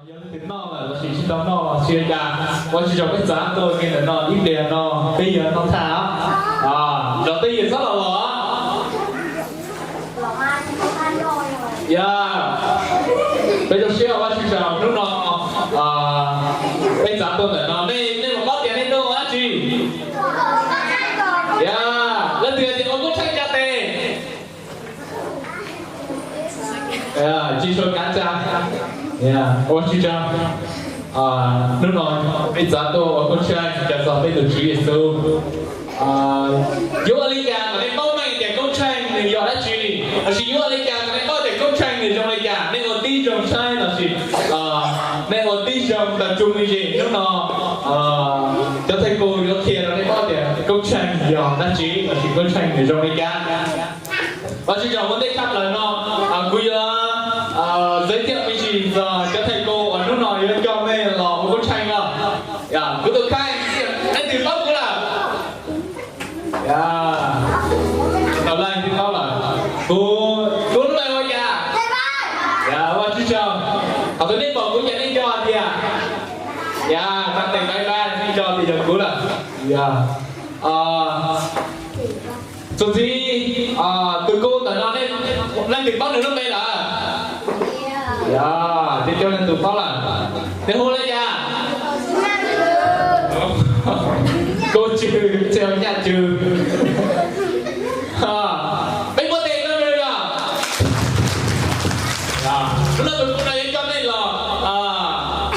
Yog leej twg noj lawm los sis tsis tau noj los tsis ua cas, Vajtswv tsaug peb txav tuaj ke ntawm no ib pliag no peb yuav noj tag. Zov tej yam txhob los los. Yog, peb zoo siab Vajtswv tsaug hnub no peb txav tuaj ntawm no, nej, nej puas paub tias nej noj dab tsi? Yog, leej twg tias ua koob tsheej tsa tes. Tsis sua kav tsa. Ua tsis tsaug. Hnub no peb txav tuaj ua koob tsheej rau txog peb tus Tswv Yexus. Yuav ua li cas kom nej paub meej tias koob tsheej nws yog dab tsi, lossis yuav ua li cas kom nej paub tias koob tsheej nws zoo li cas? Nej ua tib zoo saib lossis nej ua tib zoo tab tsuj me ntsis. Hnub no cov thawj koob yuav qhia rau nej paub tias koob tsheej yog dab tsi lossis koob tsheej nws zoo li cas. Vajtswv tsaug ua ntej tshaj plaws no, kuv yuav txwv thiaj me ntsis txog cov thawj koob uas hnub no yuav coj nej los ua koob tsheej no. Kuv tus kheej, leej twg paub kuv lawm? Tau leej twg paub lawm? Kuv, kuv lub npe ua cas? Vajtswv tsaug. Thaum twg nej pom kuv ces nej nco tias, yog, tau tes pais pab nej nco tias yog kuv lawm. Yog, txuas ntxiv, tus koob ntawm no, leej twg paub nws lub npe lawm? Yog, coob coob leej twg paub lawm. Nws hu li cas? Koob Tswb, tsis yog Nyaj Tswb. Peb muab tes rau nws os. Hnub no tus koob no yuav coj nej los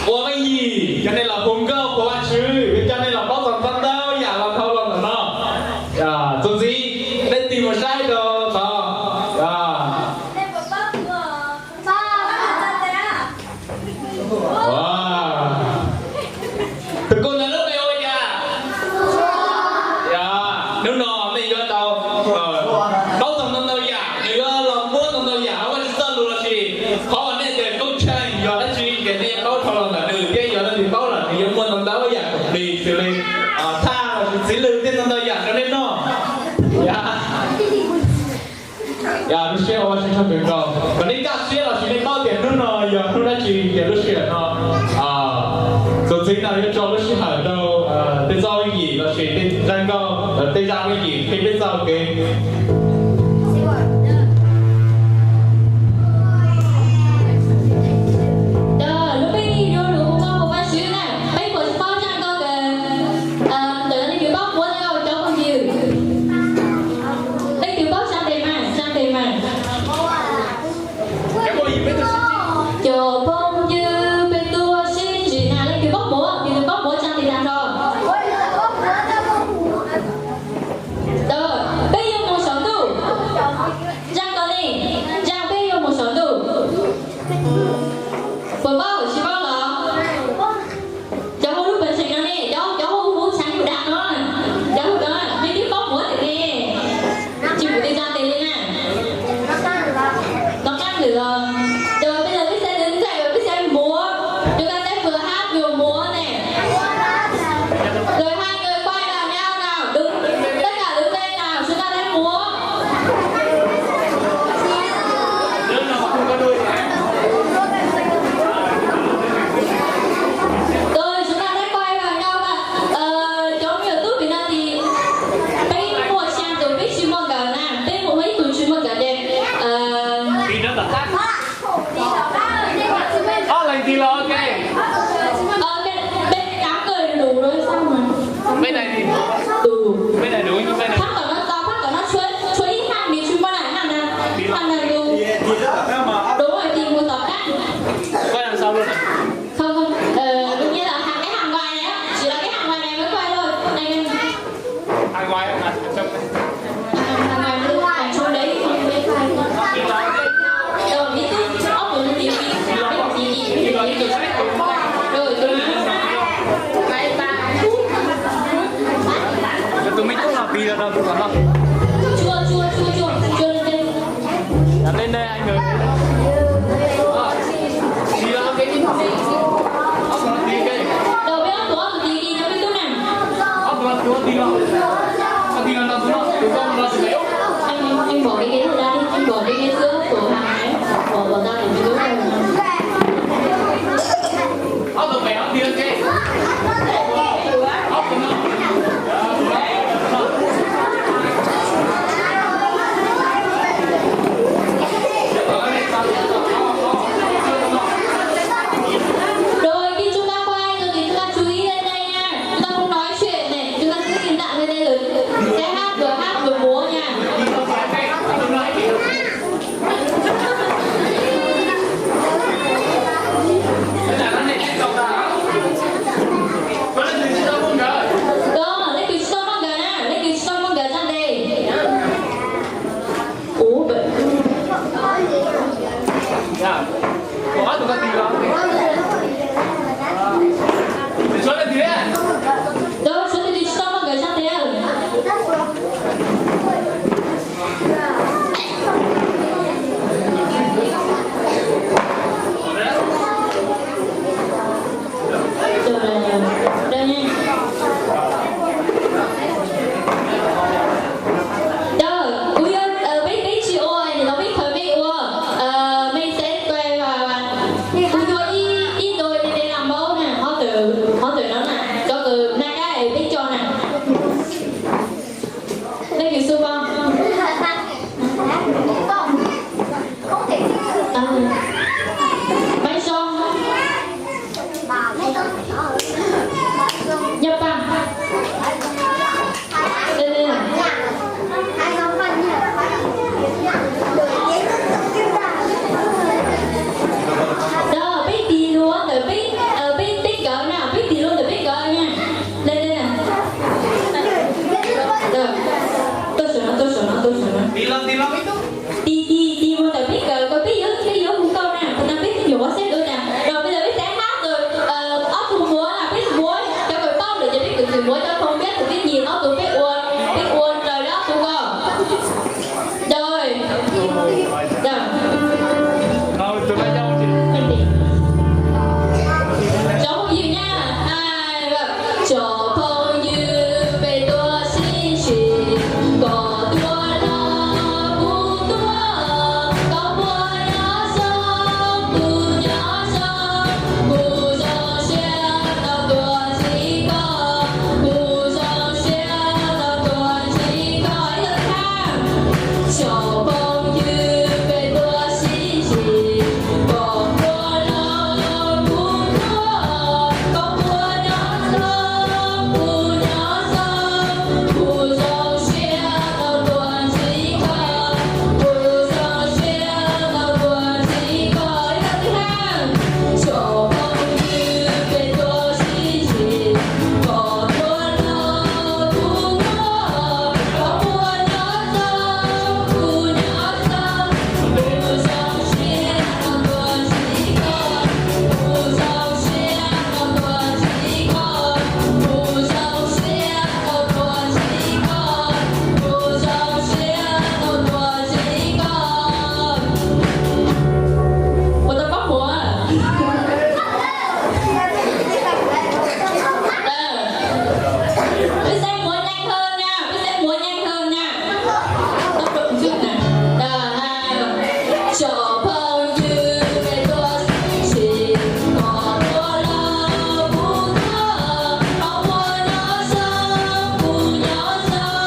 ua meej yim, coj nej los hu nkauj qhuas Vajtswv, yuav coj nej los paub txog ntau ntau yam los dhau los ntawm no. Txuas ntxiv, nej tig mus saib rau tod. Tus koob ntawd lub npe ua li cas? Yog, hnub no nej yuav tau paub txog ntau ntau yam, nws yuav los muab ntau ntau yam hauv Vajtswv txoj lus lossis qhov uas nej tias koob tsheej yog dab tsi ces nej yuav paub dhau los ntawm nws, thiab yog leej twg paub lawm nws yuav muaj ntau ntau yam kom plig xws li thaj lossis txiv lwg thiab ntau ntau yam rau nej noj. Yog, lub siab ua Vajtswv tsaug kawg nkaus. Kom nej kaj siab lossis nej paub tias hnub no yog hnub dab tsi, tias lub sij hawm no, txuas ntxiv no yuav tso lub sij hawm rau tej txoj hauj lwm lossis tej zaj nkauj, tej zaj hauj lwm qhia peb txoj kev. Lub peb yuav lus hu nkauj hu Vajtswv na, peb puas paub zaj nkauj kawg? Ntawm no leej twg paub muab no cov phooj ywg. Leej twg paub tsa tes mas, tsa tes mas. Cov phooj ywg, peb tuaj sib ntsib na, leej twg paub muab, leej twg paub muab tsa tes tag nrho. Peb yuav mus saum ntuj. Zaj ko ne, zaj peb yuav mus saum ntuj. Puas paub tsis paub los? Cov hu lub pawg tseem no ne, cov, cov hu hu txhais dag no, cov hu no, nej twb paub muab tiag ne. Tsis pum twg tsa tes li na. Nov qab lwm los, cov peb los peb xav ntxaij peb xav muab, cov koj teb pwm hab yuav muab ne. Rồi hai người quay vào nhau nào, đứng, tất cả đứng lên nào, chúng ta sẽ múa. Rồi chúng ta sẽ quay vào nhau ạ. Ờ, chống YouTube Việt Nam thì peb muaj xyaa tus peb tsis muaj nkawd na, peb muaj ib tug tsis muaj nkawd ces, ờ, Ob leeg tig los ok. Ờ, cái, bên đám người đủ rồi sao mà. Bên này thì đủ. Bên này đủ nhưng bên này. Thoát khỏi nó ra, thoát khỏi nó, chuối, chuối ít hạt, mình chuối bao này hạt này. Hạt này đủ. Đúng rồi, thì một tỏ cắt. Quay đằng sau luôn. Không, không, ờ, nghĩa là hàng, cái hàng ngoài này á, chỉ là cái hàng ngoài này mới quay thôi. Đây, đây. Hàng ngoài, hàng ngoài. Hàng ngoài, hàng trong đấy, không, không, không. Rồi, đi tiếp, ốc của mình thì đi, đi, đi, đi, đi, đi. Rồi, rồi. Tus me tub no tig los rau tus tom no. Chưa, chưa, chưa, chưa, chưa lên trên. Lên đây anh rồi. Tig los tig. Ốc của nó tig kìa. Đầu bếp ốc của ốc thì đi, đầu bếp túc nè. Ốc của nó tig los. Nó tig los tao tụi nó, tụi con nó tig kìa. Anh, anh bỏ cái ghế ra đi, anh bỏ cái ghế giữa của Hằng ấy. Bỏ, bỏ ra để cho đỡ. Rau suav twg tsis tau muaj nkawd sab tiag. Kuv yuav, peb, peb tsis ua, nim no peb khaws mej ua, mej xev, kuv yuav ib, ib ntu li lam npaub na, hov tawm, hov tawm no na, cov kws na kab es peb tso na. Leej twg xu pom? Maiv Zoo. Nyob Paj. Peb tis lus ntawm peb, peb, peb nkawd na, peb tis lus ntawm peb nkawd na. Tuaj saum no, tuaj saum no, tuaj saum no. Tis, tis, tis lus ntawm peb nkawd, peb yuav, peb yuav hu nkauj na, qhov no peb nyuam qhuav xeeb dua na, los peb, peb xeeb hab ntawm ob tug muam na, peb muam cov kws paub lawm ces peb kws txwm muab cov phoo npiab tus peb nyim ob tug peb ua, peb ua raws li ob tug ko. Cov phooj ywg na, cov phooj ywg peb tuaj sib ntsib, koj tuaj los kuv tuaj, koj puas nyob zoo kuv nyob zoo, kuv zoo siab koj tuaj ntsib koj, kuv zoo siab koj tuaj ntsib koj. Ib tug thab. Cov phooj ywg peb tuaj sib ntsib, koj tuaj los kuv tuaj, koj puas nyob zoo kuv nyob zoo, kuv zoo siab koj tuaj ntsib koj, kuv zoo siab koj tuaj ntsib koj. Ib tug thab. Cov phooj ywg peb tuaj sib ntsib, koj tuaj los kuv tuaj, koj puas nyob zoo kuv nyob zoo, kuv zoo siab koj tuaj ntsib koj, kuv zoo siab koj tuaj ntsib koj, kuv zoo siab koj tuaj ntsib koj, kuv zoo siab koj tuaj ntsib koj. Puas tau paub muam? Peb xeeb muam Nyaij Hawj na, peb xeeb muam Nyaij Hawj na. Cov phooj ywg peb tuaj sib ntsib, koj tuaj los kuv tuaj, koj puas nyob zoo kuv nyob zoo,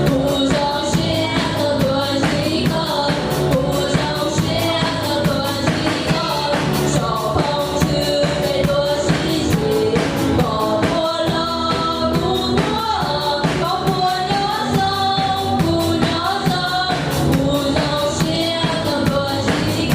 kuv zoo siab koj tuaj ntsib koj, kuv zoo siab koj tuaj ntsib koj. Cov phooj ywg peb tuaj sib ntsib, koj tuaj los kuv tuaj, koj puas nyob zoo kuv nyob zoo, kuv zoo siab koj tuaj ntsib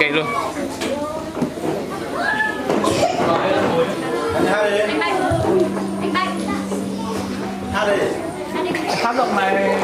Ê luôn. Hấp này.